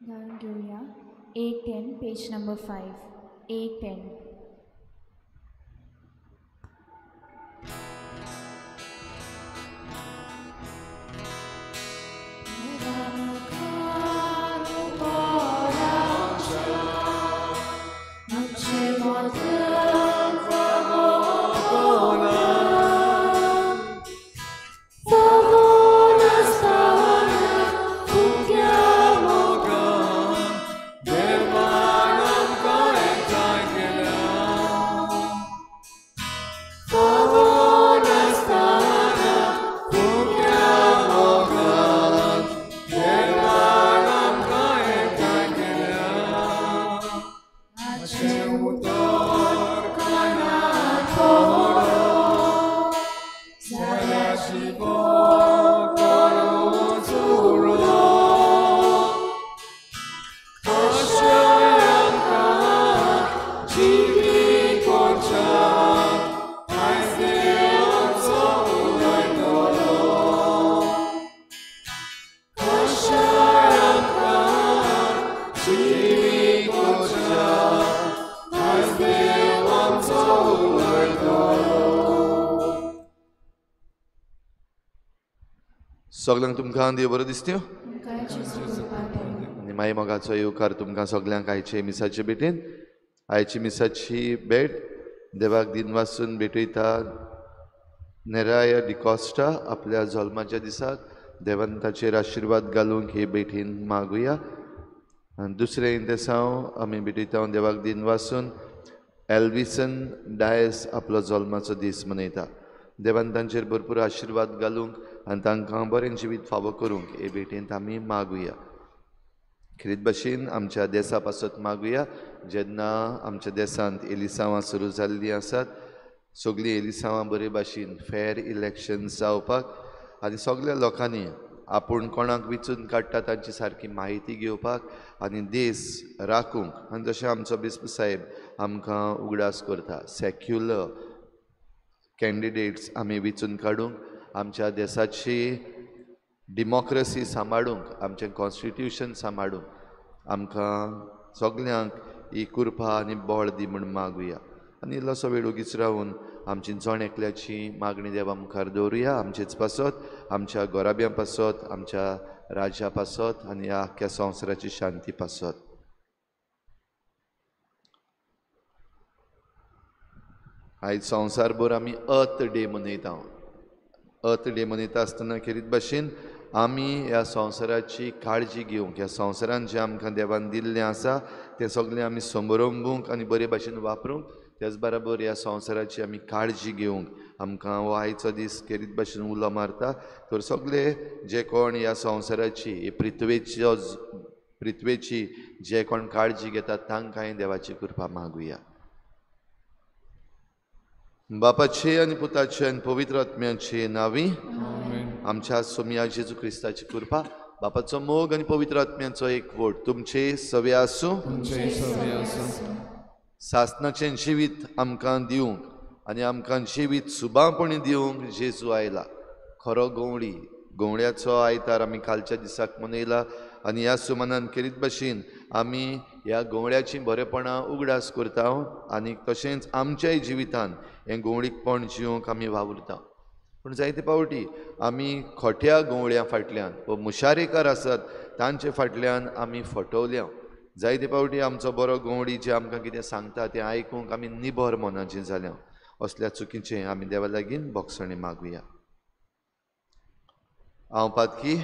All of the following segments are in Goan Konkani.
गान घेवया 810 पेज नंबर 5 810. सगल्यांक तुमकां देव बरो दिसत्यो आनी माई मोगाचो येवकार तुमकां सगल्यांक आयचे मिसाचे भेटेन. आयची मिसाची भेट देवाक दिनवासून भेटयता नेराया डिकॉस्टा आपल्या जल्माच्या दिसाक देवान ताचेर आशिर्वाद घालूंक हे भेटीन मागुया. आनी दुसरें इंतेसांव आमी भेटयता देवाक दिनवासून एल्विसन डायस आपलो जल्माचो दीस मनयता. देवान तांचेर भरपूर आशिर्वाद घालूंक आनी तांकां बरें जिवीत फावो करूंक हे भेटेंत आमी मागुया. खेरीत भाशेन आमच्या देसा पासत मागुया. जेन्ना आमच्या देसांत एलिसांवां सुरू जाल्लीं आसात, सगळीं एलिसांवां बरे भाशेन फेर इलेक्शन जावपाक आनी सगल्या लोकांनी आपूण कोणाक विचून काडटा तांची सारकी म्हायती घेवपाक आनी देस राखूंक. आनी जशें आमचो बिस्प साहेब आमकां उगडास करता, सेक्युलर कॅन्डिडेट्स आमी विचून काडूंक, आमच्या देसाची डिमॉक्रसी सांबाळूंक, आमचें कॉन्स्टिट्युशन सांबाळूंक आमकां सगल्यांक ही कृपा आनी बळ दी म्हूण मागुया. आनी इल्लोसो वेळ ओगीच रावून आमची जण एकल्याची मागणी देवा मुखार दवरुया, आमचेच पासत, आमच्या गोराब्यां पासत, आमच्या राज्या पासत आनी ह्या आख्ख्या संवसाराची शांती पासत. आयज संवसारभर आमी अर्थ डे मनयता. अर्थ डे मनयता आसतना खेरीत भाशेन आमी ह्या संवसाराची काळजी घेवंक, ह्या संवसारान जें आमकां देवान दिल्लें आसा तें सगळें आमी समरंबूंक आनी बरे भाशेन वापरूंक, त्याच बराबर ह्या संवसाराची आमी काळजी घेवंक आमकां हो आयचो दीस खेरीत भाशेन उलो मारता. तर सगळे जे कोण ह्या संवसाराची, हे पृथ्वेची जे कोण काळजी घेतात तांकांय देवाची कृपा मागुया. बापाचे आनी पुताचे आनी पवित्र आत्म्याचे नांवी आमच्या सोमया जेजू क्रिस्ताची कृपा, बापाचो मोग आनी पवित्र आत्म्याचो एकवट तुमचे सवे आसूं. सासनाचें जिवीत आमकां दिवंक आनी आमकां जिवीत सुबापणी दिवंक जेजू आयला. खरो गवळी, गवळ्याचो आयतार आमी कालच्या दिसाक मनयला आनी ह्या सुमानान खेरीत भाशेन आमी ह्या गवळ्याचीं बरेपणां उगडास करता आनी तशेंच आमच्याय जिवितान हें गवळीकपण जिवंक आमी वावुरता. पूण जायते फावटी आमी खोट्या गवळ्यां फाटल्यान वा मुशारेकार आसात तांचे फाटल्यान आमी फटवल्या. जायते फावटी आमचो बरो गवळी जे आमकां कितें सांगता तें आयकूंक आमी निबर मनाचीं जाल्या. असल्या चुकीचें आमी देवा लागीं भोगसणी मागुया. हांव पातकी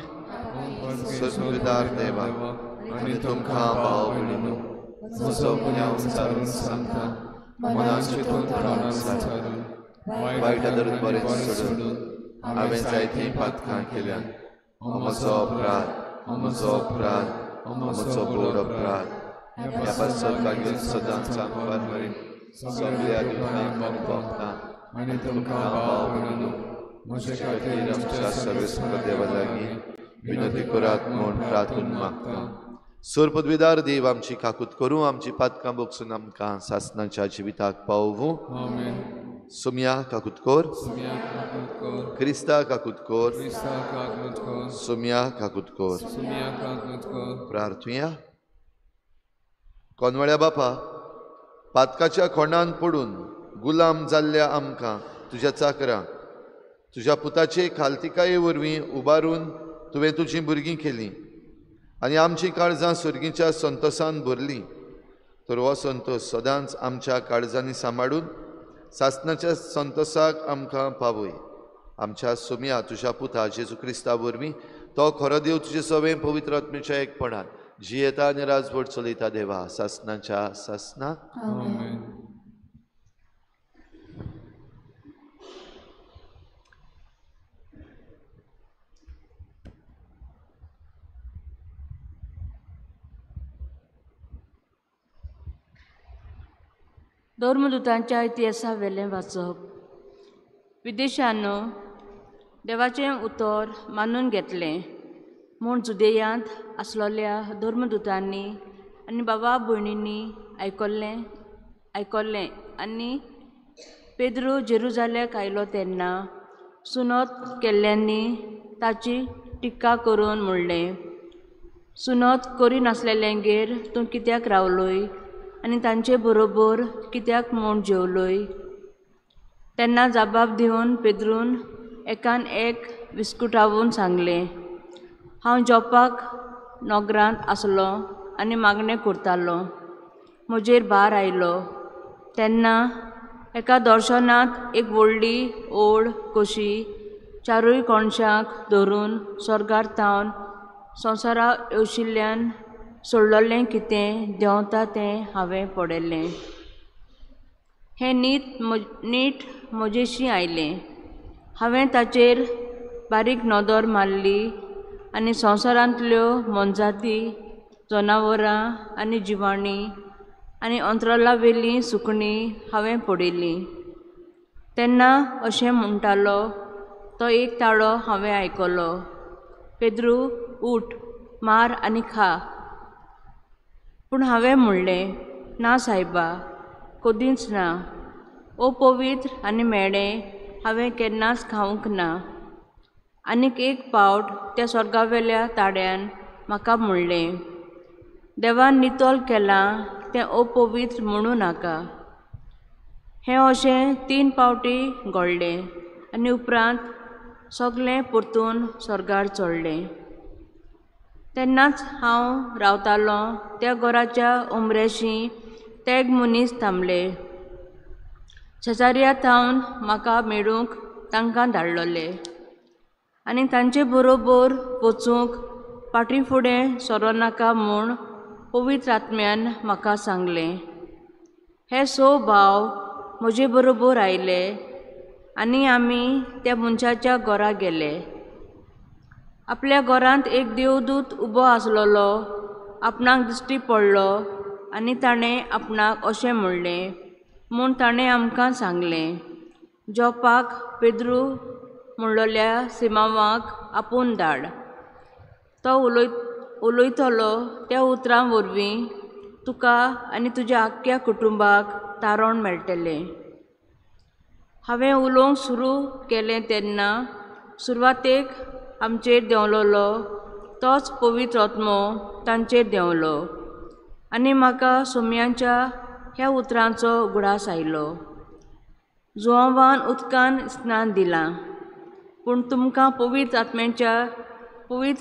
सर्वदार देवा आनी तुमकां भाव भयणीनो म्हजो गुन्यांव विचारून सांगता, मनान चिंतून प्राणान विचारून वायट धरून बरें सोडून हांवें जायतीं पातकां केल्यात. हो म्हजो अपराध, हो म्हजो अपराध, हो म्हजो व्हड अपराध. ह्या पासत मागीर सदांच आमकां मरेन सगळ्या दुख्खांक भोगता आनी तुमकां भाव भयणीनो म्हजे खातीर आमच्या सर्वेस्पर देवा लागीं विनंती करात म्हूण प्रार्थून मागता. सोर पदवीदार देव आमची काकूत करूं, आमची पातकां बोगसून आमकां सासनाच्या जिविताक पावोवूं. आमेन. सोमया काकुतकोर, क्रिस्ता काकुतकोर, सोमया काकुतकोर। प्रार्थुया। कोनवळ्या बापा, पातकाच्या खोंडान पडून गुलाम जाल्ल्या आमकां तुज्या चाकरां तुज्या पुताचे खालतिकाये वरवीं उबारून तुवें तुजीं भुरगीं केलीं आनी आमचीं काळजां सर्गीच्या संतोसान भरलीं, तर हो संतोस सदांच आमच्या काळजांनी सांबाळून सासणाच्या संतोसाक आमकां पावय। आमच्या सोमया तुज्या पुता जेजू क्रिस्ता वरवीं, तो खरो देव तुजे सवें पवित्र आत्म्याच्या एकपणान जियेता आनी राजवट चलयता देवा सासणाच्या सासना। धर्मदूतांच्या इतिहासावेलें वाचप। विदेशानो देवाचें उतर मानून घेतलें म्हूण जुदेयांत आसलोल्या धर्मदूतांनी आनी बाबा भयणींनी आयकल्लें आनी पेद्रू जेरुजाल्याक आयलो तेन्ना सुनत केल्ल्यांनी ताची टिका करून म्हणलें, सुनत करिनासलेल्यांगेर तूं कित्याक रावलोय आनी तांचे बरोबर कित्याक म्हूण जेवलोय? तेन्ना जबाब दिवन पेद्रून एकान एक विस्कुटावून सांगलें, हांव जोपाक नोगरांत आसलो आनी मागणें करतालो, म्हजेर भार आयलो तेन्ना एका दर्शनांत एक व्हडली ओड कशी चारूय कोणशांक धरून स्वर्गार थावन संवसारा येवशिल्ल्यान सोडलोलें कितें देंवता तें हांवें पळयलें। हें नीट म्हजेशी आयलें, हांवें ताचेर बारीक नदर मारली आनी संवसारांतल्यो मोनजाती, जनावरां आनी जिवाणीं आनी अंतराळावेलीं सुकणीं हांवें पळयलीं। तेन्ना अशें म्हणटालो तो एक ताळो हांवें आयकलो, पेद्रू उठ, मार आनी खा। पूण हांवें म्हणलें, ना सायबा, कदींच ना, अपवित्र आनी मेळें हांवें केन्नाच खावंक ना। आनीक एक पावट त्या स्वर्गावेल्या ताड्यान म्हाका म्हणलें, देवान नितळ केलां तें अपवित्र म्हणूं नाका। हें अशें 3 पावटी घडलें आनी उपरांत सगळें परतून स्वर्गार चडलें। तेन्नाच हांव रावतालों त्या घराच्या उमऱ्याशी तेग मनीस थांबले। शेजाऱ्या थावन म्हाका मेळूंक तांकां धाडलोले आनी तांचे बरोबर वचूंक फाटीं फुडें सरो नाका म्हूण पवित्र आत्म्यान म्हाका सांगलें। हे 6 भाव म्हजे बरोबर आयले आनी आमी त्या मनशाच्या घरा गेले। आपल्या घरांत एक देवदूत उबो आसलोलो आपणाक दिश्टी पडलो आनी ताणें आपणाक अशें म्हणलें म्हूण ताणें आमकां सांगलें, जोपाक पेद्रू म्हणलोल्या सिमांवाक आपोवन धाड, तो उलयतलो त्या उतरां वरवीं तुका आनी तुज्या आख्ख्या कुटुंबाक तारण मेळटलें। हांवें उलोवंक सुरू केलें तेन्ना सुरवातेक आमचेर देंवलोलो तोच पवित्र आत्मो तांचेर देंवलो आनी म्हाका सोम्यांच्या ह्या उतरांचो उगडास आयलो, जुआंवान उदकान स्नान दिलां पूण तुमकां पवित्र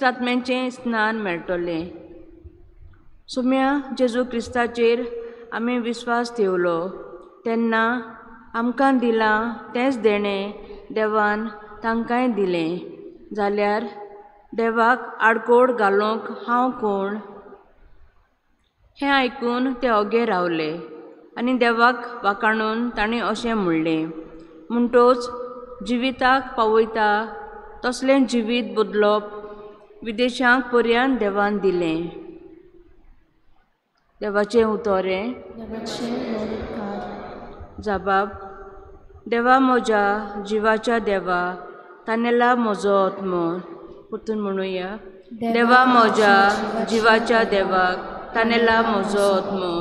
आत्म्याचें स्नान मेळटलें। सोम्या जेजू क्रिस्ताचेर आमी विस्वास ठेवलो तेन्ना आमकां दिलां तेंच देणें देवान तांकांय दिलें, जाल्यार देवाक आडकोड घालूंक हांव कोण? हें आयकून ते ओगे रावले आनी देवाक वाखाणून तांणी अशें म्हणलें, म्हणटोच जिविताक पावयता तसलें जिवीत बदलप विदेशांक पर्यान देवान दिलें। देवाचें उतोरें। जबाब। देवा म्हज्या जिवाच्या देवा, तानेला म्हजो आत्मो। परतून म्हणुया, देवा म्हज्या जिवाच्या देवाक तानेला म्हजो आत्मो।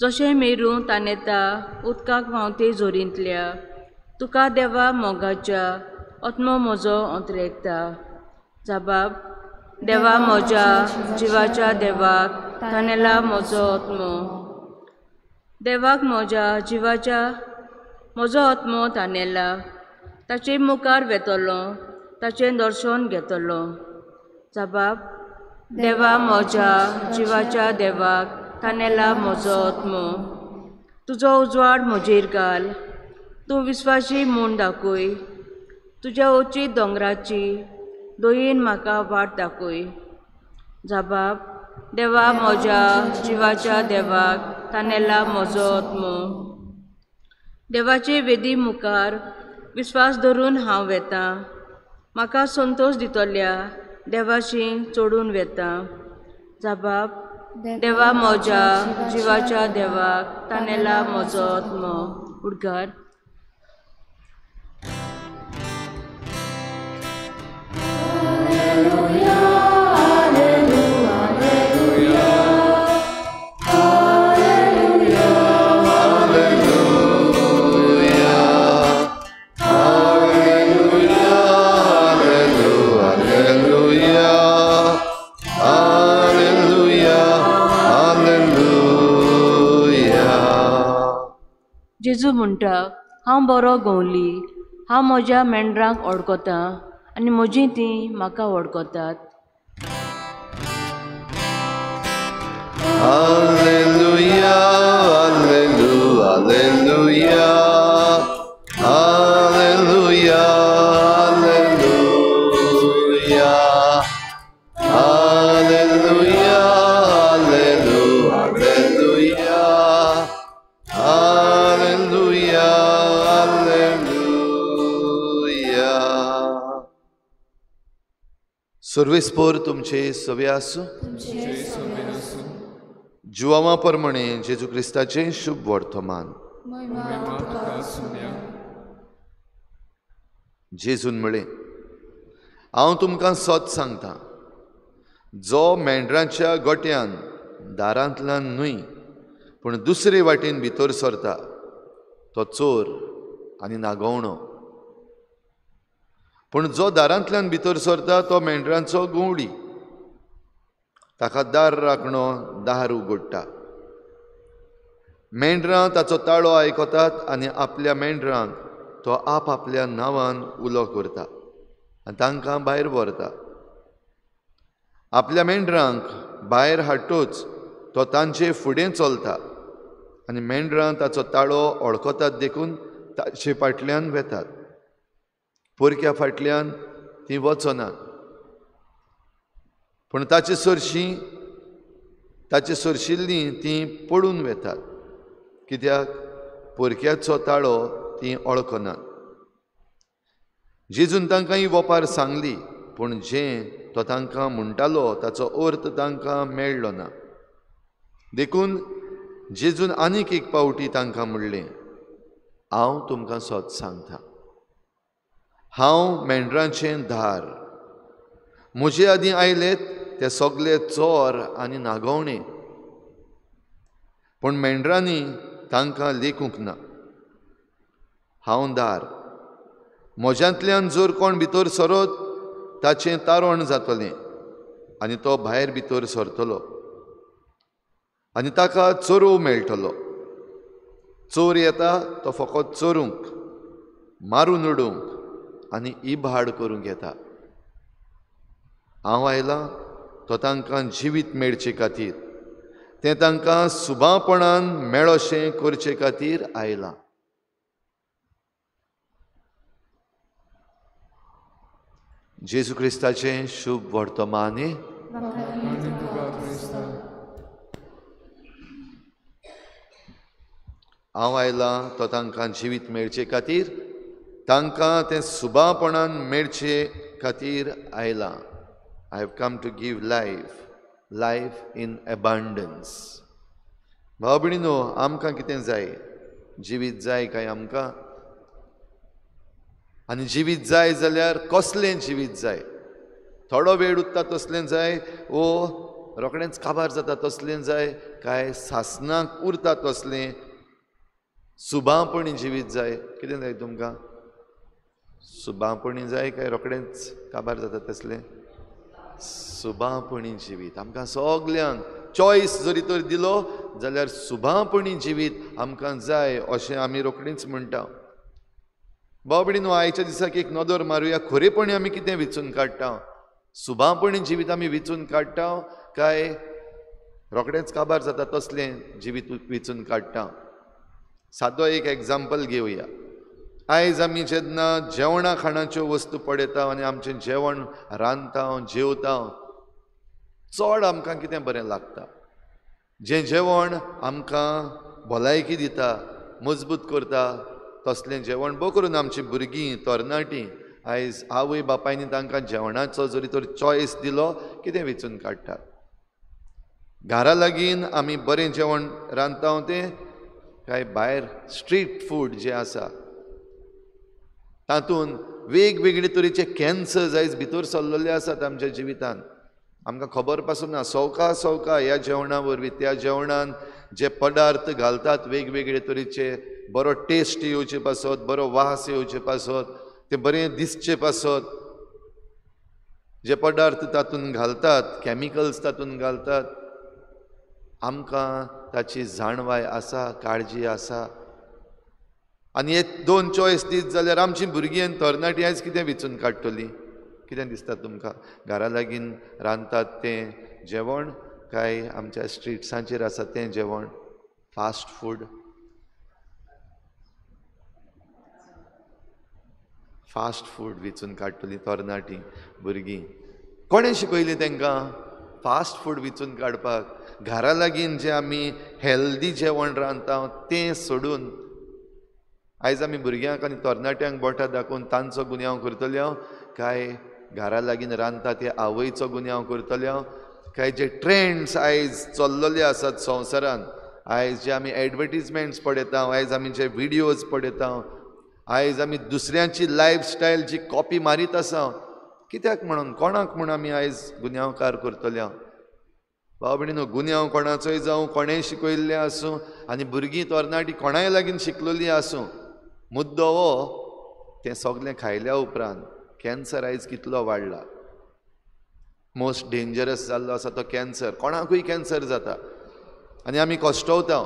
जशें मेरूं तानेता उदकाक व्हांवते जोरींतल्या तुका देवा मोगाच्या आत्मो म्हजो अंतरेकता. जबाब देवा म्हज्या जिवाच्या देवाक तानेला म्हजो आत्मो. देवाक म्हज्या जिवाच्या म्हजो आत्मो तानेला. ताचे मुखार वेतलो ताचें दर्शन घेतलो. जबाब देवा म्हज्या जिवाच्या देवाक तानेला म्हजो आत्मो. तुजो उजवाड म्हजेर घाल, तूं विस्वाशी म्हूण दाखय. तुज्या अवचीत दोंगराची दयेन म्हाका वाट दाखय. जबाब देवा म्हज्या जिवाच्या देवाक तानेला म्हजो आत्मो. देवाचे वेदी मुखार विस्वास धरून हांव वेतां. म्हाका संतोश दितल्या देवाशी चडून वेता. जबाब देवा म्हज्या जिवाच्या देवाक तानेला म्हजो आत्मो. उडगार. जेजू म्हणटा, हांव बरो गवली, हांव म्हज्या मेंढरांक वळखतां आनी म्हजीं तीं म्हाका वळखतात. Alleluia, alleluia, alleluia, alleluia, alleluia, alleluia, alleluia, alleluia. सर्वेस्पोर तुमचे सवे आसूं. जुवामा प्रमाणे जेजू क्रिस्ताचें शुभ वर्तमान. जेजून म्हळें, हांव तुमकां सत सांगता, जो मेंढरांच्या गोट्यान दारांतल्यान न्हय पूण दुसरे वाटेन भितर सरता तो चोर आनी नागोवणो. पूण जो दारांतल्यान भितर सरता तो मेंढरांचो गवळी. ताका दार राखणो दार उगडटा. मेंढरां ताचो ताळो आयकतात आनी आपल्या मेंढरांक तो आप आपल्या नांवान उलो करता आनी तांकां भायर व्हरता. आपल्या मेंढरांक भायर हाडटूच तो तांचे फुडें चलता आनी मेंढरां ताचो ताळो वळखतात देखून ताचे फाटल्यान वेतात. पोरक्या फाटल्यान तीं वचनात, पूण ताचे सरशिल्लीं तीं पडून वेतात, कित्याक पोरक्याचो ताळो तीं वळखनात. जेजून तांकां ही वपार सांगली, पूण जें तो तांकां म्हणटालो ताचो अर्थ तांकां मेळ्ळो ना. देखून जेजून आनीक एक पावटी तांकां म्हणलें, हांव तुमकां सत सांगता, हांव मेंढरांचें दार. म्हजे आदीं आयलेत ते सगळे चोर आनी नागोवणे, पूण मेंढरांनी तांकां लेखूंक ना. हांव दार. म्हज्यांतल्यान जर कोण भितर सरत ताचें तारण जातलें आनी तो भायर भितर सरतलो आनी ताका चोरूं मेळटलो. चोर येता तो फकत चोरूंक, मारून उडोवंक आनी इबाड करूंक येता. हांव आयलां तो तांकां जिवीत मेळचे खातीर, तें तांकां सुबापणान मेळोशें करचे खातीर आयलां. जेजू क्रिस्ताचें शुभ वर्तमान. हांव आयलां तो तांकां जिवीत मेळचे खातीर, तांकां तें सुबापणान मेळचे खातीर आयलां. I have come to give life, life in abundance. भाव भयणीनो, आमकां कितें जाय? जिवीत जाय काय आमकां? आनी जिवीत जाय जाल्यार कसलें जिवीत जाय? थोडो वेळ उरता तसलें जाय वो रोखडेंच काबार जाता तसलें जाय काय सासनाक उरता तसलें सुबांपणी जिवीत जाय? कितें जाय तुमकां? सुबांपणी जाय काय रोखडेंच काबार जाता तसलें सुबांपणी जिवीत? आमकां सगल्यांक चॉयस जरी तर दिलो जाल्यार सुबांपणी जिवीत आमकां जाय अशें आमी रोखडीच म्हणटा. भाव भयणीनो, आयच्या दिसाक एक नदर मारुया, खरेपणी आमी कितें विचून काडटा? सुबांपणी जिवीत आमी विचून काडटा काय रोखडेंच काबार जाता तसलें जिवीत विचून काडटा? सादो एक एग्जाम्पल घेवया. आयज आमी जेन्ना जेवणा खाणाच्यो वस्तू पळयता आनी आमचें जेवण रांदता जेवता, चड आमकां कितें बरें लागता? जें जेवण आमकां भलायकी दिता, मजबूत करता तसलें जेवण बो करून आमची भुरगीं तरणाटीं आयज आवय बापायनी तांकां जेवणाचो जरी तर चॉयस दिलो कितें वेंचून काडटात? घरा लागीं आमी बरें जेवण रांदता तें काय भायर स्ट्रीट फूड जें आसा तातूंत वेगवेगळे तरेचे कॅन्सर्स आयज भितर सरलेले आसात आमच्या जिवितांत. आमकां खबर पासून ना. सवका सवका ह्या जेवणा वरवीं त्या जेवणान जे पदार्थ घालतात वेगवेगळे तरेचे, बरो टेस्ट येवचे पासत, बरो वास येवचे पासत, ते बरें दिसचे पासत जे पदार्थ तातूंत घालतात, कॅमिकल्स तातूंत घालतात, आमकां ताची जाणवाय आसा, काळजी आसा. आनी हे दोन चॉयस दीत जाल्यार आमची भुरगीं आनी तरणाटीं आयज कितें वेंचून काडटलीं? कितें दिसता तुमकां? घरा लागीं रांदतात तें जेवण काय आमच्या स्ट्रिट्सांचेर आसा तें जेवण, फास्ट फूड? फास्ट फूड वेंचून काडटलीं तरणाटीं भुरगीं. कोणें शिकयलें तांकां फास्ट फूड वेंचून काडपाक? घरा लागीं जें आमी हेल्दी जेवण रांदता तें सोडून आयज आमी भुरग्यांक आनी तरणाट्यांक बोटां दाखोवन तांचो गुन्यांव करतले हांव काय घरा लागीं रांदता ते आवयचो गुन्यांव करतले हांव काय जे ट्रेंड्स आयज चल्लेले आसात संवसारांत, आयज जे आमी एडवर्टीजमेंट्स पळयता, आयज आमी जे विडियोज पळयता, आयज आमी दुसऱ्यांची लायफस्टायल जी कॉपी मारीत आसा, कित्याक म्हणून, कोणाक म्हूण आमी आयज गुन्यांवकार करतले हांव? भाव भयणीनो, गुन्यांव कोणाचोय जावं, कोणेंय शिकयल्लें आसूं आनी भुरगीं तरणाटीं कोणाय लागीं शिकलेलीं आसूं, मुद्दो हो तें सगलें खायल्या उपरांत कॅन्सर आयज कितलो वाडला. मोस्ट डेंजरस जाल्लो आसा तो कॅन्सर. कोणाकूय कॅन्सर जाता आनी आमी कश्टवता,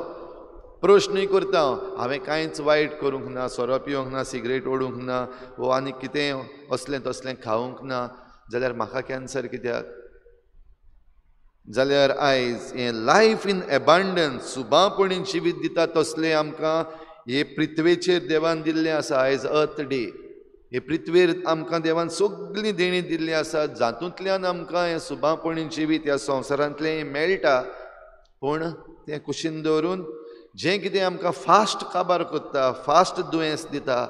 प्रश्नूय करता, हांवें कांयच वायट करूंक ना, सोरो पिवंक ना, सिगरेट ओडूंक ना, वो आनी कितें असलें तसलें खावंक ना, जाल्यार म्हाका कॅन्सर कित्याक? जाल्यार आयज हें लायफ इन एबांडन्स, सुबापणी जिवीत दिता तसलें आमकां हे पृथ्वेचेर देवान दिल्लें आसा. आयज अर्थ डे, हे पृथ्वेर आमकां देवान सगळीं देणीं दिल्लीं आसा, जातूंतल्यान आमकां हें सुबापणी जिवीत ह्या संवसारांतलें मेळटा. पूण तें कुशीन दवरून जें कितें आमकां फास्ट काबार करता, फास्ट दुयेंस दिता,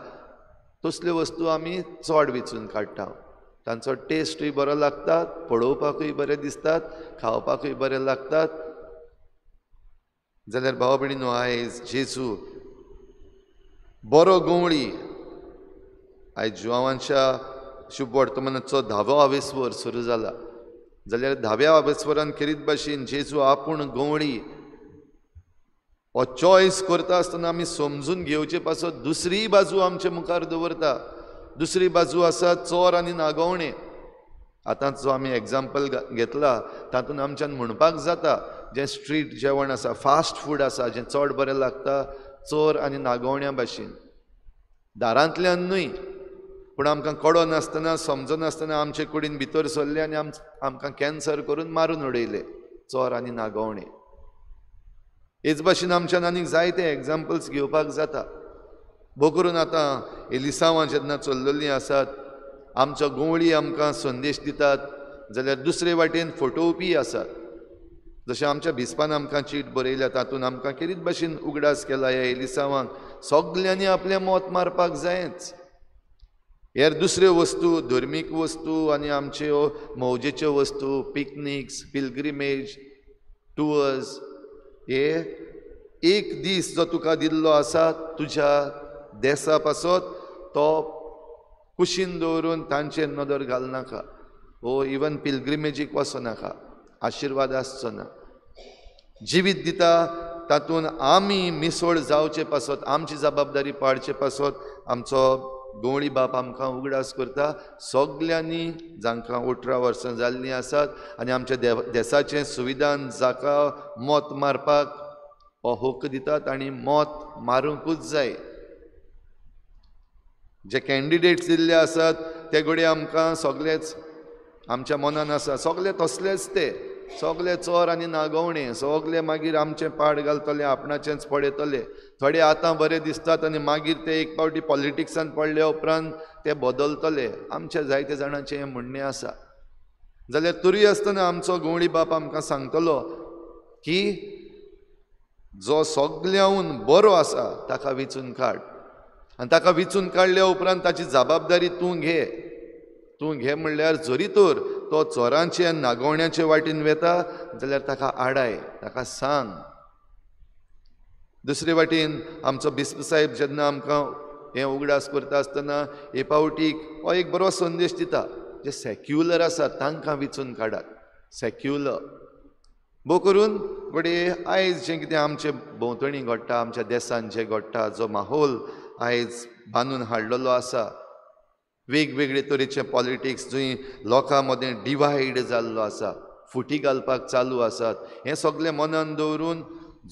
तसल्यो वस्तू आमी चड वेंचून काडटा. तांचो टेस्टूय बरो लागता, पळोवपाकूय बरें दिसतात, खावपाकूय बरें लागतात. जाल्यार भाव भयणीनो, आयज जेजू बरो गवळी, आयज जुवांच्या शुभ वर्तमानाचो धावो आवेस्वर सुरू जाला, जाल्यार धाव्या आवेस्वरान खेरीत भाशेन जेजू आपूण गवळी हो चॉयस करता आसतना आमी समजून घेवचे पासत दुसरी बाजू आमचे मुखार दवरता. दुसरी बाजू आसा चोर आनी नागोवणे. आतां जो आमी एग्जाम्पल घेतला तातूंत आमच्यान म्हणपाक जाता जें स्ट्रीट जेवण आसा, फास्ट फूड आसा, जें चड बरें लागता चोर आनी नागोवण्या भाशेन, दारांतल्यान न्हय, पूण आमकां कळनासतना समजनासतना आमचे कुडीन भितर सरले आनी आमकां कॅन्सर करून मारून उडयले चोर आनी नागोवणे. हेच भाशेन आमच्यान आनीक जायते एग्जाम्पल्स घेवपाक जाता. भो करून आतां एलिसांवां जेन्ना चल्लेलीं आसात, आमचो गवळी आमकां संदेश दितात, जाल्यार दुसरे वाटेन फटोवपी आसात. जशें आमच्या भिस्पान आमकां चीट बरयल्या तातूंत आमकां खेरीत भाशेन उगडास केला ह्या एलिसांवांक सगल्यांनी आपलें मत मारपाक जायच. हेर दुसऱ्यो वस्तू, धर्मीक वस्तू आनी आमच्यो मौजेच्यो वस्तू, पिकनिक्स, पिलग्रिमेज, टुअर्स, हे एक दीस जो तुका दिल्लो आसा तुज्या देसा पासत तो कुशीन दवरून तांचेर नदर घालनाका, वो इवन पिलग्रिमेजीक वचनाका. आशिर्वाद आसचो ना. जिवीत दिता तातूंत आमी मिसळ जावचे पासत, आमची जबाबदारी पाळचे पासत आमचो गवळी बाप आमकां उगडास करता. सगल्यांनी जांकां 18 वर्सां जाल्लीं आसात आनी आमच्या देसाचें संविधान जाका मत मारपाक हो हक्क दितात आनी मत मारूंकूच जाय. जे कॅन्डिडेट्स दिल्ले आसात ते घडये आमकां सगळेच आमच्या मनान आसा, सगळे तसलेच, ते सगळे चोर आनी नागोवणे, सगळे मागीर आमचें पाड घालतले, आपणाचेंच पळयतले. थोडे आतां बरे दिसतात आनी मागीर ते एक पावटी पॉलिटिक्सान पडल्या उपरांत ते बदलतले. आमच्या जायते जाणांचें हें म्हणणें आसा. जाल्यार तरी आसतना आमचो गवळी बाप आमकां सांगतलो की जो सगळ्याहून बरो आसा ताका वेंचून काड, आनी ताका वेंचून काडल्या उपरांत ताची जबाबदारी तूं घे. तूं घे म्हणल्यार जरी तर तो चोरांचे आनी नागोवण्याचे वाटेन वेता जाल्यार ताका आडाय, ताका सांग. दुसरे वाटेन आमचो बिस्प साहेब जेन्ना आमकां हें उगडास करता आसतना हे पावटीक हो एक बरो संदेश दिता, जे सेक्युलर आसा तांकां वेंचून काडात. सेक्युलर भोव करून घडये आयज जें कितें आमचे भोंवतणी घडटा, आमच्या देसान जें घडटा, जो माहोल आयज बांदून हाडलेलो आसा, वेगवेगळे तरेचे पॉलिटिक्स जंय लोकां मदें डिवायड जाल्लो आसा, फुटी घालपाक चालू आसात, हें सगळें मनान दवरून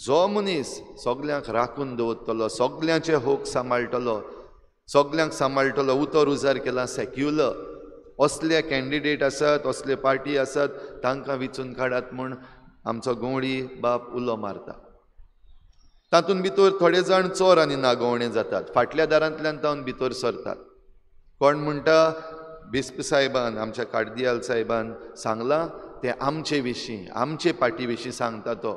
जो मनीस सगल्यांक राखून दवरतलो, सगल्यांचे हक सांबाळटलो, सगल्यांक सांबाळटलो, उतर उजार केला सेक्युलर, असले कॅन्डिडेट आसात, असले पार्टी आसात तांकां वेंचून काडात म्हूण आमचो गवळी बाप उलो मारता. तातूंत भितर थोडे जाण चोर आनी नागोवणे जातात, फाटल्या दारांतल्यान तावन भितर सरतात. कोण म्हणटा बिस्प साहेबान, आमच्या कार्दियाल साहेबान सांगलां तें आमचे विशीं, आमचे पार्टी विशीं सांगता, तो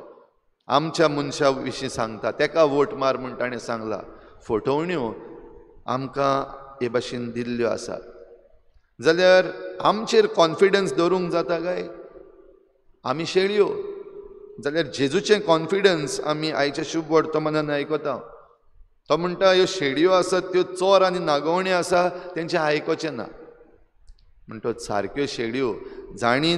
आमच्या मनशा विशीं सांगता, तेका वोट मार म्हूण ताणें सांगलां. फटोवण्यो आमकां हे भाशेन दिल्ल्यो आसात. जाल्यार आमचेर कॉन्फिडन्स दवरूंक जाता काय? आमी शेळयो. जाल्यार जेजूचें कॉन्फिडन्स आमी आयच्या शुभ वर्तमानान आयकता. तो म्हणटा ह्यो शेळयो आसात त्यो चोर आनी नागोवण्यो आसा, तेंचें आयकोचें ना. म्हणटच सारक्यो शेळयो जाणी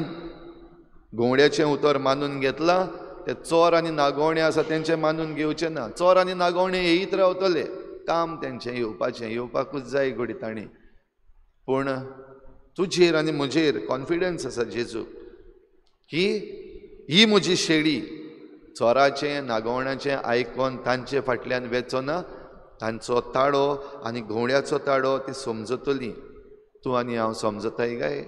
गवळ्याचें उतर मानून घेतलां ते चोर आनी नागोवणे आसा तेंचें मानून घेवचें ना. चोर आनी नागोवणे येयत रावतले, काम तेंचें येवपाचें, येवपाकूच जाय घडये तांणी. पूण तुजेर आनी म्हजेर कॉन्फिडन्स आसा जेजू की ही म्हजी शेळी चोराचें नागोवण्याचें आयकोन तांचे फाटल्यान वेचो ना, तांचो ताळो आनी घोवड्याचो ताळो ती समजतली. तूं आनी हांव समजताय काय?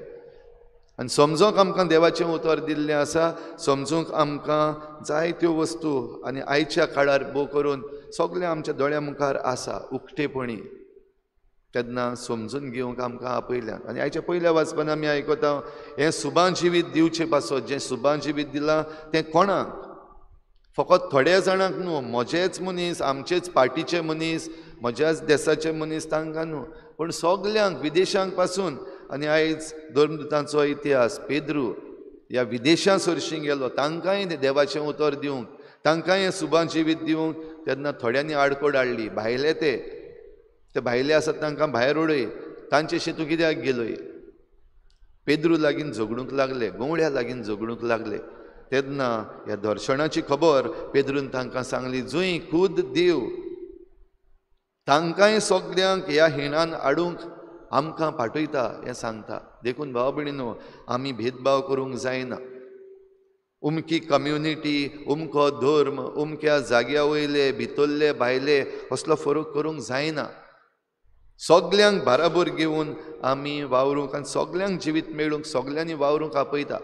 आनी समजूंक आमकां देवाचें उतर दिल्लें आसा, समजूंक आमकां जायत्यो वस्तू आनी आयच्या काळार भोव करून सगळें आमच्या दोळ्या मुखार आसा उक्तेपणी. तेन्ना समजून घेवंक आमकां आपयल्यात. आनी आयच्या पयल्या वाचपान आमी आयकता हें सुबां जिवीत दिवचें पासत जें सुबां जिवीत दिलां तें कोणाक? फकत थोड्या जाणांक न्हू, म्हजेच मनीस, आमचेच पार्टीचे मनीस, म्हज्याच देसाचे मनीस तांकां न्हू, पूण सगल्यांक, विदेशांक पासून. आनी आयज धर्मदुतांचो इतिहास, पेद्रू ह्या विदेशां सरशीं गेलो, तांकांय देवाचें उतर दिवंक, तांकांय सुबां जिवीत दिवंक तेन्ना थोड्यांनी आडकोड हाडली. भायले ते भायले आसात तांकां भायर उडय, तांचेशी तूं कित्याक गेलोय? पेद्रू लागीं झगडूंक लागले, गवळ्या लागीं झगडूंक लागले. तेन्ना ह्या दर्शनाची खबर पेद्रून तांकां सांगली, जंय खूद देव तांकांय सगल्यांक ह्या हिणान हाडूंक आमकां पाठयता हें सांगता. देखून भाव भयणीनो, आमी भेदभाव करूंक जायना. उमकी कम्युनिटी, उमको धर्म, उमक्या जाग्या वयले, भितरले भायले असलो फरक करूंक जायना. सगल्यांक बाराबर घेवन आमी वावरूंक आनी सगल्यांक जिवीत मेळूंक सगल्यांनी वावरूंक आपयता.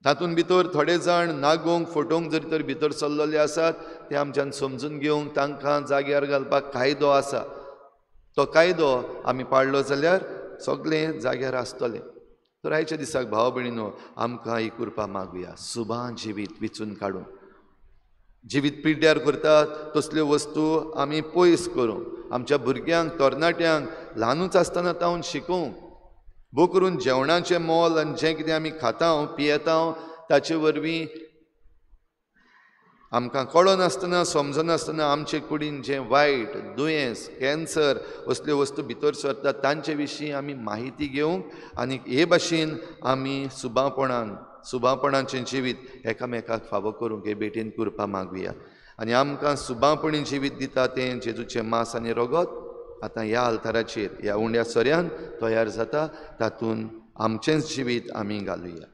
तातूंत भितर थोडे जाण नागोवंक फटोवंक जरी तर भितर सरलेले आसात ते आमच्यान समजून घेवंक तांकां जाग्यार घालपाक कायदो आसा. तो कायदो आमी पाळ्ळो जाल्यार सगळें जाग्यार आसतलें. तर आयच्या दिसाक भाव भयणीनो, आमकां ही कृपा मागुया, सुबां जिवीत विचून काडून जिवीत पिड्ड्यार करतात तसल्यो वस्तू आमी पयस करूंक, आमच्या भुरग्यांक तरणाट्यांक ल्हानूच आसतना तावन शिकोवंक, भोव करून जेवणाचें मोल आनी जें कितें आमी खाता पियेता ताचे वरवीं आमकां कळनासतना समजनासतना आमचे कुडीन जें वायट दुयेंस, कॅन्सर असल्यो वस्तू भितर सरतात तांचे विशीं आमी म्हायती घेवंक आनी हे भाशेन आमी सुबापणान सुबापणाचें जिवीत एकामेकाक फावो करूंक हे भेटेन कृपा मागुया. आनी आमकां सुबापणी जिवीत दिता तें जेजूचें मांस आनी रगत आतां ह्या आल्ताराचेर ह्या उंड्या सोऱ्यान तयार जाता, तातूंत आमचेंच जिवीत आमी घालुया.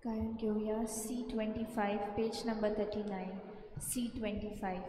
गायन घेवया C25 page number 39 C25.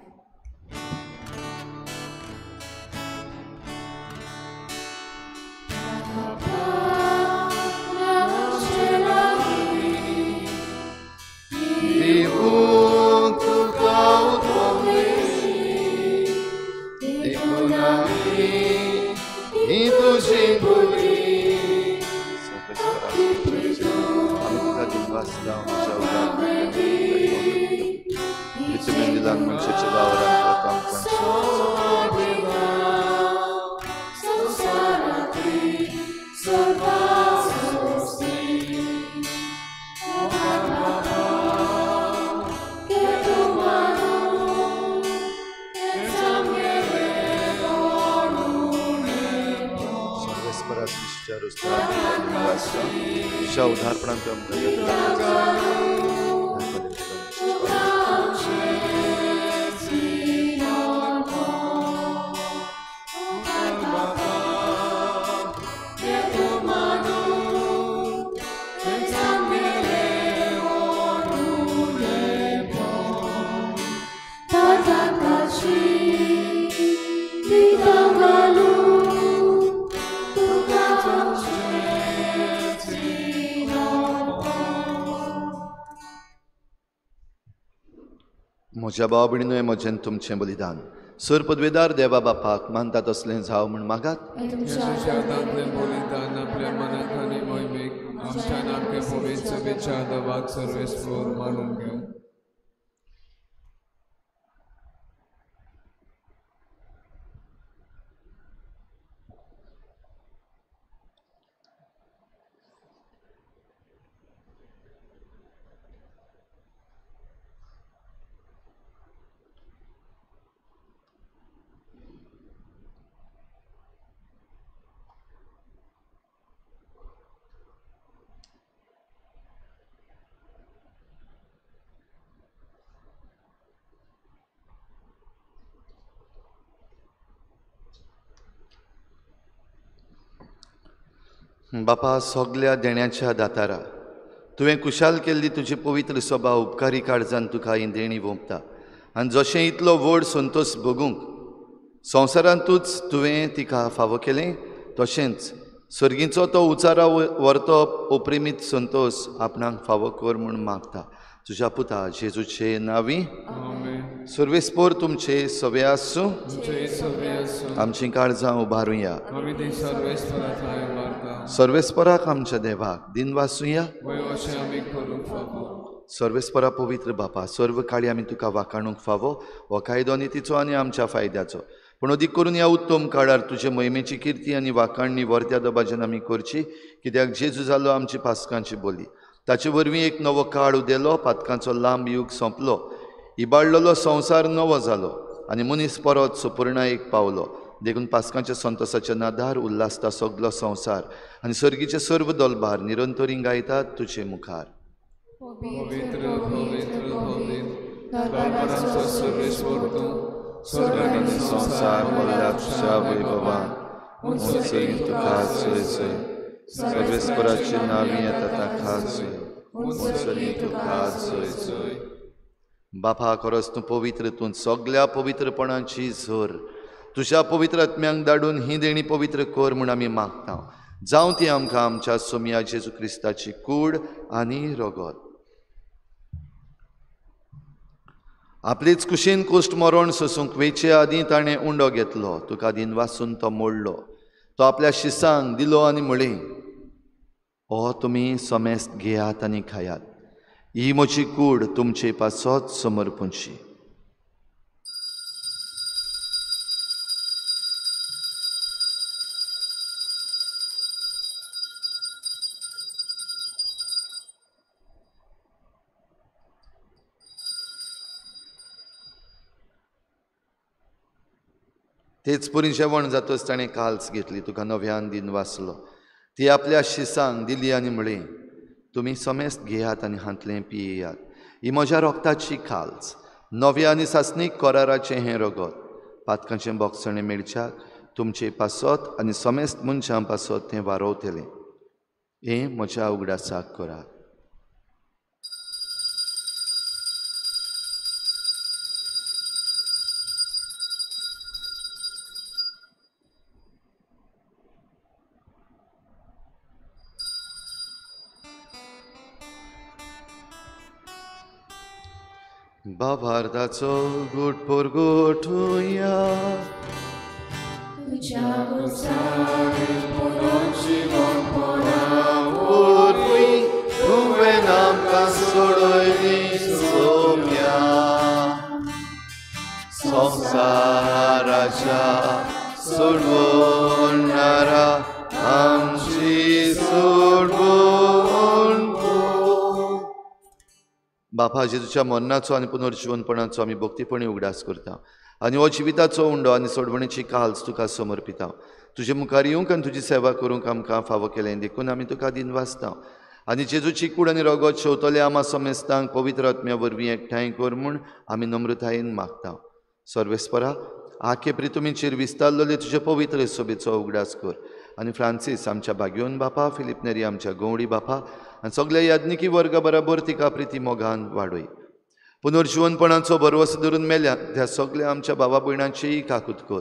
म्हज्या भाव भयणीनो, म्हजें तुमचें बलिदान सर पदवेदार देवा बापाक मानता तसलें जावं म्हूण मागात. बलिदान आपल्या मनाक आनी मोहिमेक आमच्या नामके पवित्र सभेच्या देवाक सर्वेस्पर मानून घेवं. बापा सगल्या देण्याच्या दातारा, तुवें कुशाल केल्ली तुजी पवित्र सभा उपकारी काळजान तुका ही देणी वोंपता. आनी जशें इतलो व्हड संतोश भोगूंक संवसारांतूच तुवें तिका फावो केलें, तशेंच सर्गीचो तो उचारा व्हरतो ओप्रेमीत संतोश आपणाक फावो कर म्हूण मागता. तुज्या पुता जेजूचे नांवी. सर्वेस्पोर तुमचे सवे आसूं. आमचीं काळजां उबारुया. सर्वेस्पराक आमच्या देवाक दिनवासुया. सर्वेस्परा पवित्र बापा, सर्व काळी आमी तुका वाखाणूंक फावो हो कायदो नितीचो आनी आमच्या फायद्याचो. पूण अदीक करून ह्या उत्तम काळार तुजे मोहिमेची किर्ती आनी वाखाणणी वर्त्या दबाज्यान आमी करची, कित्याक जेजू जालो आमची पास्कांची बोली. ताचे वरवीं एक नवो काळ उदेलो, पातकांचो लांब युग सोंपलो, इबाडलेलो संवसार नवो जालो आनी मनीस परत सुपुर्णायेक पावलो. देखून पास्कांच्या संतोसाच्या नादार उल्हासता सगलो संवसार आनी सर्गीचे सर्व दलबार निरंतरी गायतात तुजे मुखार. पवित्र पवित्र पवित्र दरबारांचो सर्वेस्पर तूं, स्वर्ग आनी संवसार भरला तुज्या वैभवान. उंच तुका सोय सोय, सर्वेस्पराचे नांवी येता ताका सोय, उंच तुका सोय सोय. बापा, खरोच तूं पवित्र, तूं सगल्या पवित्रपणाची झर. तुज्या पवित्र आत्म्यांक धाडून ही देणी पवित्र कर म्हूण आमी मागता. जावं ती आमकां आमच्या सोमया जेजू क्रिस्ताची कूड आनी रगत. आपलेच कुशीन कुश्ट मरण सोसूंक वेचे आदीं ताणें उंडो घेतलो, तुका दिनवासून तो मोडलो, तो आपल्या शिसांक दिलो आनी म्हळें, हो तुमी समेस्त घेयात आनी खायात, ही म्हजी कूड तुमचे पासत समर्पूंची. तेच परी जेवण जातच ताणें काल्स घेतली, तुका नव्यान दिन वाचलो, ती आपल्या शिसांक दिली आनी म्हळें, तुमी समेस्त घेयात आनी हांतलें पियेयात, ही म्हज्या रोगताची काल्स, नव्या आनी सासणीक कराराचें हें रगत, पातकांचें बोगसणें मेळच्याक तुमचे पासत आनी समेस्त मनशां पासत तें वारोवतलें. हें म्हज्या उगडासाक करात. बाबार्दाचो गुट पोरगोठुया, तुवें आमकां सोडयली सोम्या, संवसाराच्या सोडवणारा आमची सोडवण. बापा, जेजूच्या मरणाचो आनी पुनर्जिवनपणाचो आमी भक्तीपणी उगडास करता आनी हो जिविताचो उंडो आनी सोडवणेची काल्स तुका समर्पिता. तुजे मुखार येवंक आनी तुजी सेवा करूंक आमकां फावो केलें देखून आमी तुका दिनवासता आनी जेजूची कूड आनी रगत शेवतले आमा समेस्तांक पवित्र आत्म्या वरवीं एकठांय कर म्हूण आमी नम्रतायेन मागता. सर्वेस्परा, आखे प्रितुमीचेर विस्तारलेले तुजे पवित्र सोबेचो उगडास कर आनी फ्रांसीस आमच्या भाग्योन बापा, फिलीप नेरी आमच्या गवडी बापा आनी सगल्या याज्ञिकी वर्गा बराबर तिका प्रिती मोगान वाडय. पुनर्जिवनपणाचो भरवसो धरून मेल्या त्या सगल्या आमच्या बाबा भयणांचीय काकूत कर.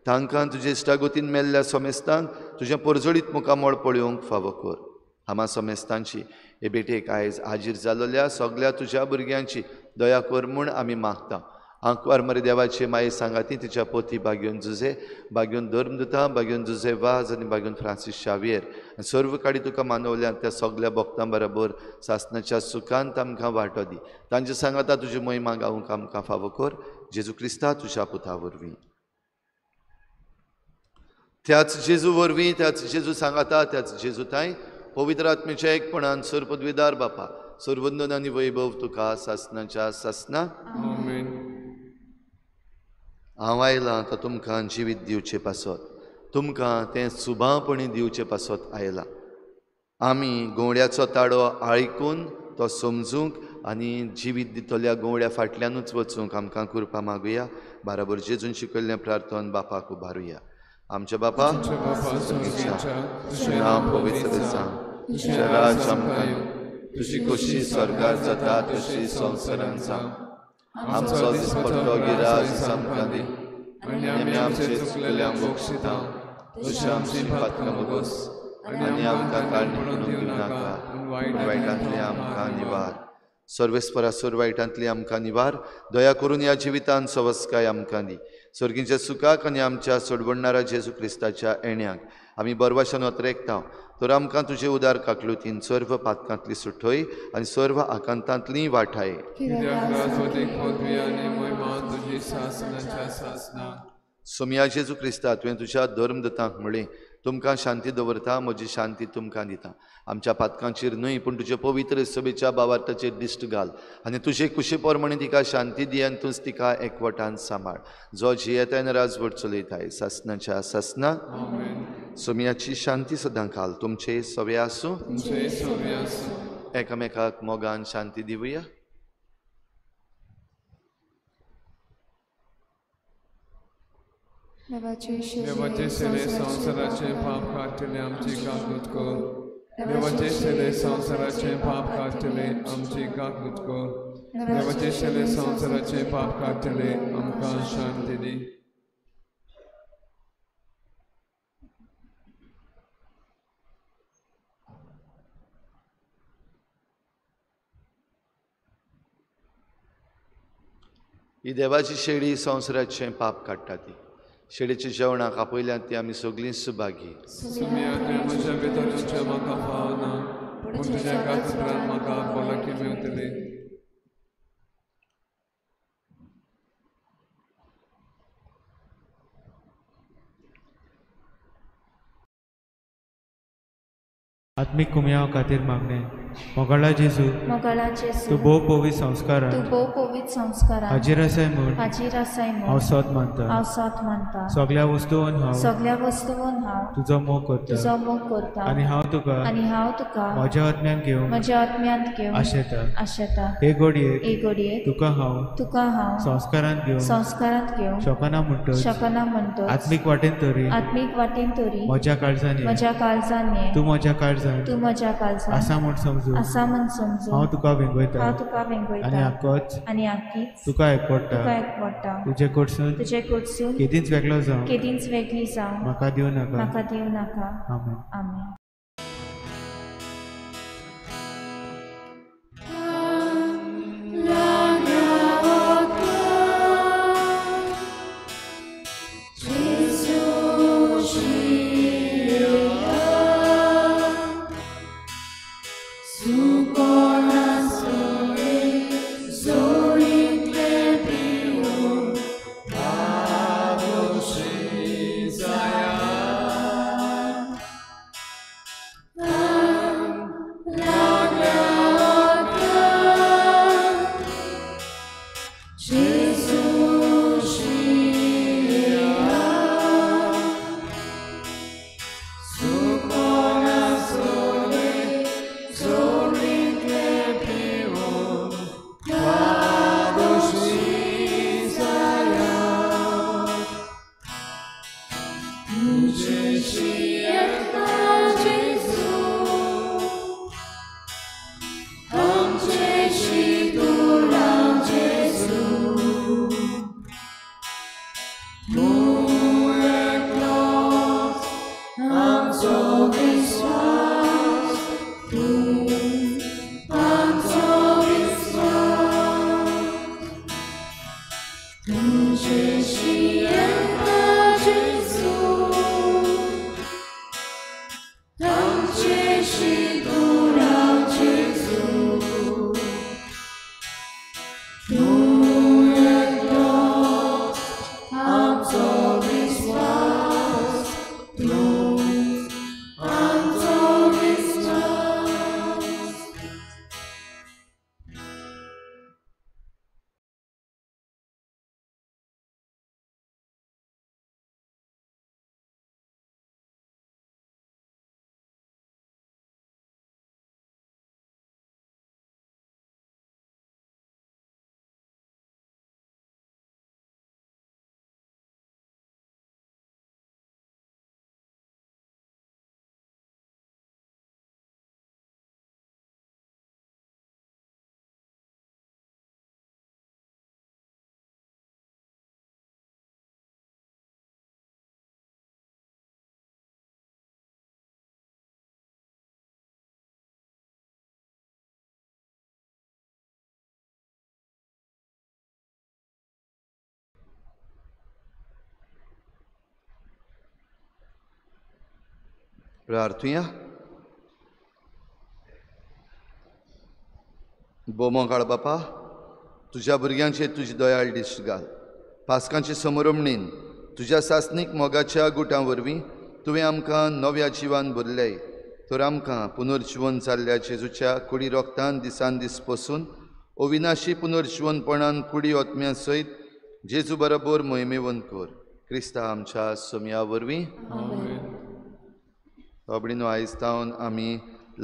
तांकां तुजे इश्टागतीन मेल्ल्या समेस्तांक तुजें परजळीत मुखामळ पळोवंक फावो कर. आमा समेस्तांची हे भेटेक आयज हाजीर जाल्ल्या सगल्या तुज्या भुरग्यांची दया कर म्हूण आमी मागता. आंकवार मरे देवाचे माये सांगाती तिच्या पोती बागयोन जुजे, बागयोन धर्मदुता, बागयोन जुजे वाज आनी बागयोन फ्रांसीस शावियर आनी सर्व काडी तुका मानवल्यात त्या सगल्या भक्तां बराबर सासनाच्या सुखांत आमकां वांटो दी. तांचे सांगाता तुजी महिमा गावंक आमकां फावो कर, जेजू क्रिस्ता तुज्या पुता वरवीं. त्याच जेजू वरवीं, त्याच जेजू सांगाता, त्याच जेजू ताय पवित्र आत्मेच्या एकपणान सर्वपदवीदार बापा, सर्वंदन आनी वैभव तुका सासनाच्या सासना. हांव आयलां तो तुमकां जिवीत दिवचे पासत, तुमकां तें सुभापणी दिवचे पासत आयलां. आमी गवळ्याचो ताडो आयकून तो समजूंक आनी जिवीत दितल्या गवळ्या फाटल्यानूच वचूंक आमकां कृपा मागुया. बराबर जेजून शिकयल्लें प्रार्थन बापाक उबारुया. आमच्या बापा, तुजें नांव पवित्र जावं, तुजें राज्य आमकां येवं, तुजी खोशी स्वर्गार जाता तशी संवसारांत जावं. आमचो दिसपट्टो गिराज आमकां दी आनी आमी आमचे चुकलेल्यांक बक्षिता, तशी आमची पातकां भोगोस आनी आमकां काडून दिवं नाका, वायटांतली आमकां निवार. सर्वेस्परा, सर्व वायटांतली आमकां निवार. दया करून ह्या जिवितान सवस्काय आमकां दी. सर्गीच्या सुखाक आनी आमच्या सोडवणारा जेजू क्रिस्ताच्या येण्याक आमी बरवाशान अत्रेकता, तर आमकां तुजे उदार काकलुतीन सर्व पातकांतली सुठय आनी सर्व आकांतांतली वाठाय. सोमया जेजू क्रिस्ता, तुवें तुज्या धर्मदूतांक म्हळें, तुमकां शांती दवरता, म्हजी शांती तुमकां दिता. आमच्या पातकांचेर न्हय पूण तुजे पवित्र सभेच्या बावार्थाचेर दिश्ट घाल आनी तुजे कुशे प्रमाणे तिका शांती दी आनी तूंच तिका एकवटान सांबाळ, जो जियेताय आनी राजवट चलयताय सासनाच्या सासना. सोमयाची शांती सदां काल तुमचे सवे आसूं. एकामेकाक मोगान शांती दिवया. देवाचे सेले संवसाराचे पाप काडटले आमची काकूत कर. देवाचे सेले संवसाराचे पाप काडटले आमची काकूत कर. देवाचे सेले संवसाराचे पाप काडटले आमकां शांती दी. ही देवाची शेळी संवसाराचें पाप काडटा. ती शेळीच्या जेवणाक आपयल्यात ती आमी सगळीं सुभागी. आत्मीक कुमयाव खातीर मागणें. मोगाळा जेजू, मोगाळा जेजू, तूं भोव पवित्र संस्कारान, तूं भोव पवित्र संस्कारान हाजीर आसाय म्हूण, हाजीर आसाय म्हूण हांव सत मानता, हांव सत मानता. सगळ्या वस्तून हांव, सगळ्या वस्तून हांव तुजो मोग करता, तुजो मोग करता. आनी हांव तुका, आनी हांव तुका म्हज्या आत्म्यान घेवन, म्हज्या आत्म्यांत घेवन आशेता, आशेता. हे घडयेक, हे घडयेक तुका हांव, तुका हांव संस्कारांत घेवन, संस्कारांत घेवन शकना म्हणटच, शकना म्हणटच, आत्मीक वाटेन तरी, आत्मीक वाटेन तरी म्हज्या काळजान ये, म्हज्या काळजान ये, तूं म्हज्या काळजान, तूं म्हज्या काळजान आसा म्हूण समजून, आसा म्हूण समजून हांव तुका वेंगयता, हांव तुका वेंगयता. आनी आकोच, आनी आकीच तुका एकवडटा, तुका एकवडटा. तुजे कडसून, तुजे कडसून केदींच वेगळो जावं, केदींच वेगळी जावं म्हाका दिवं नाका, म्हाका दिवं नाका. आमेन. आमेन. प्रार्थुया. बोमोगाळ बापा, तुज्या भुरग्यांचेर तुजी दयाळ दिश्ट घाल. पास्कांचे समरमणीन तुज्या सासणीक मोगाच्या गुटां वरवीं तुवें आमकां नव्या जिवान भरलें, तर आमकां पुनर्जिवन जाल्ल्या जेजूच्या कुडी रोगतान दिसान दीस पसून अविनाशी पुनर्जिवनपणान कुडी ओत्म्या सयत जेजू बरोबर मोहिमेवन कर. क्रिस्ता आमच्या सोमया वरवीं. बाबडीनो, आयज तावन आमी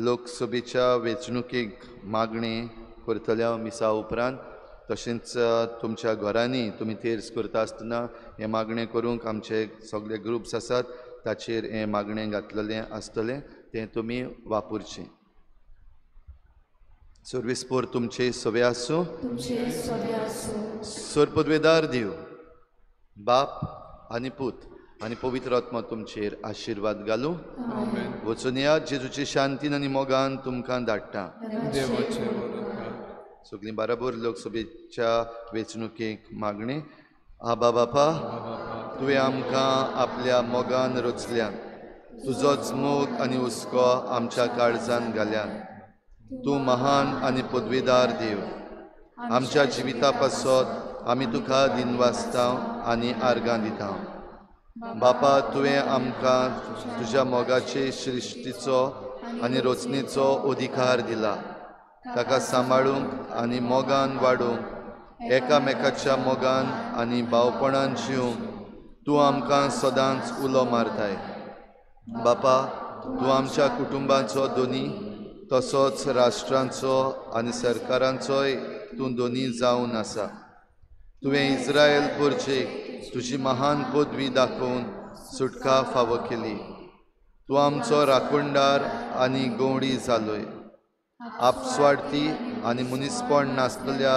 लोकसभेच्या वेंचणुकेक मागणें करतल्या मिसा उपरांत, तशेंच तुमच्या घरांनी तुमी तेर्स करता आसतना हें मागणें करूंक आमचे सगळे ग्रुप्स आसात ताचेर हें मागणें घातलेलें आसतलें, तें तुमी वापरचें. सर्वीस पोर तुमचे सवे आसूं. सर पदवेदार देव बाप आनी पूत आनी पवित्र आत्मा तुमचेर आशिर्वाद घालूं. वचून या जेजूचे शांतीन आनी मोगान तुमकां धाडटा. सगळीं बराबर लोकसभेच्या वेंचणुकेक मागणें. आबा बापा, तुवें आमकां आपल्या मोगान रचल्यान, तुजोच मोग आनी हुस्को आमच्या काळजान घाल्यान. तूं महान आनी पदवेदार देव, आमच्या जिविता पासत आमी तुका दिनवासता आनी आर्गां दिता. बापा, तुवें आमकां तुज्या मोगाचे सृश्टीचो आनी रचनेचो अधिकार दिला. ताका सांबाळूंक आनी मोगान वाडूंक, एकामेकाच्या मोगान आनी भावपणान जिवंक तूं आमकां सदांच उलो मारताय. बापा, तूं आमच्या कुटुंबाचो दोनी तसोच राष्ट्रांचो आनी सरकारांचोय तूं दोनी जावन आसा. तुवें इस्रायल पोरचेक तुजी महान पदवी दाखोवन सुटका फावो केली. तूं आमचो राखणदार आनी गवडी जालोय. आपस्वार्थी आनी मनीसपण नासलेल्या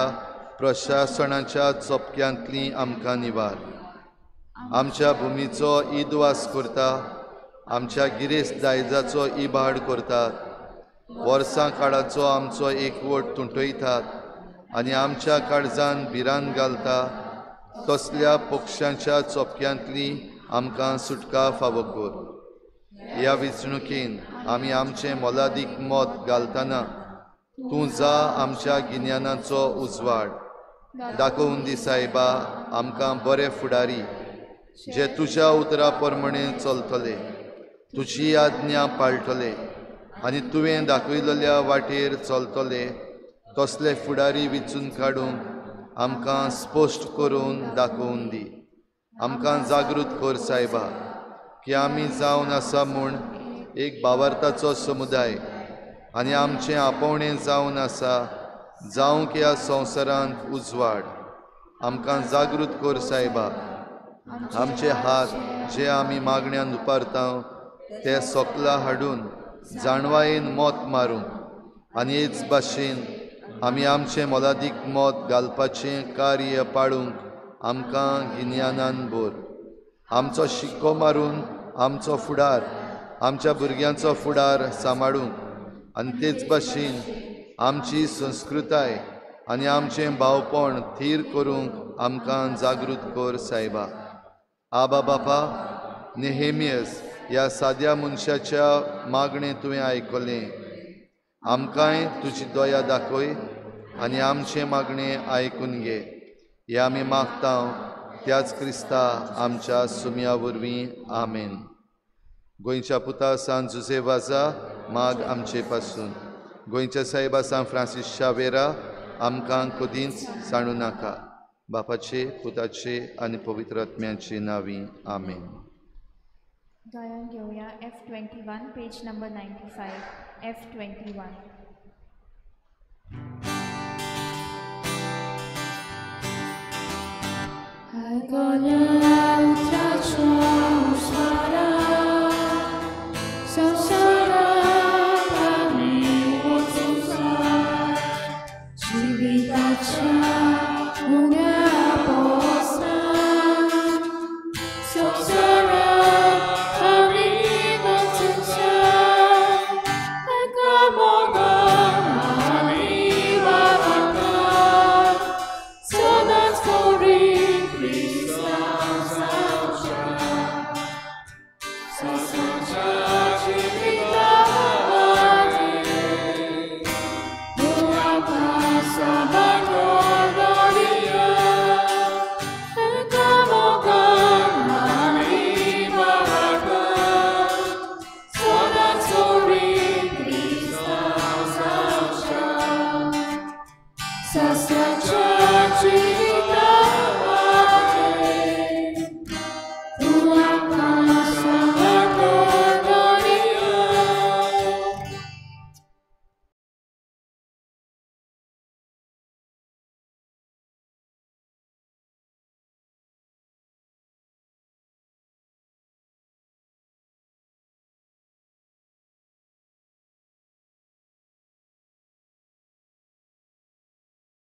प्रशासनाच्या चपक्यांतली आमकां निवार. आमच्या भुमीचो इदवास करता, आमच्या गिरेस्त दायजाचो इबाड करतात, वर्सां काळाचो आमचो एकवट तुंटयतात आनी आमच्या काळजान भिरांत घालता तसल्या पक्षांच्या चोपक्यांतली आमकां सुटका फावो कर. ह्या वेंचणुकेन आमी आमचें मोलादीक मत घालतना तूं जा आमच्या गिन्यानाचो उजवाड दाखोवन दी सायबा. आमकां बरे फुडारी जे तुज्या उतरा प्रमाणे चलतले, तुजी आज्ञा पाळटले आनी तुवें दाखयलेल्या वाटेर चलतले तसले फुडारी विचून काडूंक आमकां स्पश्ट करून दाखोवन दी. आमकां जागृत कर सायबा की आमी जावन आसा म्हूण एक भावार्थाचो समुदाय आनी आमचें आपोवणें जावन आसा जावंक ह्या संवसारांत उजवाड. आमकां जागृत कर सायबा. आमचे हात जे आमी मागण्यान उपारता ते सोकला हाडून जाणवायेन मत मारूंक आनी हेच भाशेन आमी आमचें मोलादीक मत घालपाचें कार्य पाळूंक आमकां गिन्यानान भर. आमचो शिक्को मारून आमचो फुडार, आमच्या भुरग्यांचो फुडार सांबाळूंक आनी तेच भाशेन आमची संस्कृताय आनी आमचें भावपण थीर करूंक आमकां जागृत कर सायबा. आबा बापा, नेहेमियस ह्या साद्या मनशाच्या मागणें तुवें आयकलें. आमकांय तुजी दया दाखय आनी आमचें मागणें आयकून घे. हें आमी मागता त्याच क्रिस्ता आमच्या सुमया वरवीं. आमेन. गोंयच्या पुता सांत जुझे वाजा माग आमचे पासून. गोंयच्या सायबा सांत फ्रांसीस शावेरा आमकां कदींच सांडू नाका. बापाचे, पुताचे आनी पवित्र आत्म्याचे नांवी. आमेन. गायन घेवया F21 page number 95. F21. Krista,